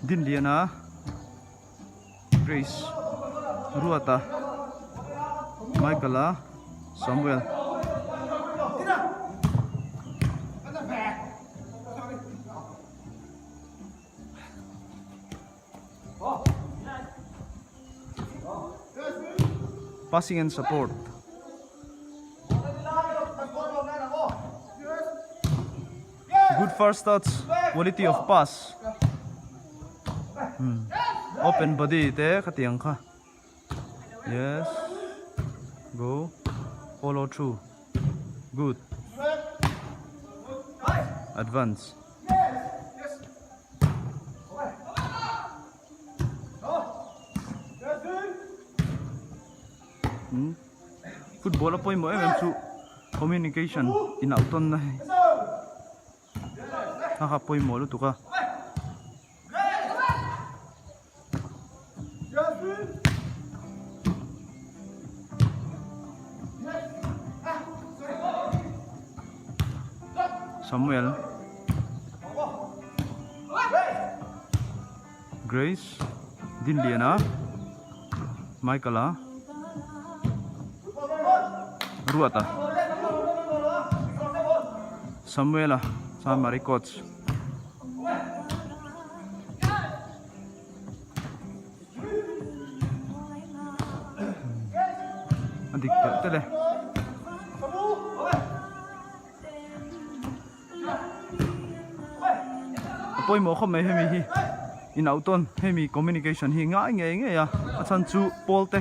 Dinliana Grace Ruata Michael-a Samuel. Passing and support. Good first touch, quality of pass. Hmm. Open body te khatiang kha. Yes. Go. Follow through. Good. Advance. Hmm. Football a pawimawh em em chu communication inauh tawn na hei a kha pawimawh lutuk a. Samuel Grace Dinliana Michael-a Ruata Samuel-a Chanmari coach. A dik telh telh e. A pawimawh khawp mai hemi hi in auh tawn hemi communication hi ngai ngei ngei a a chhan chu pawl te.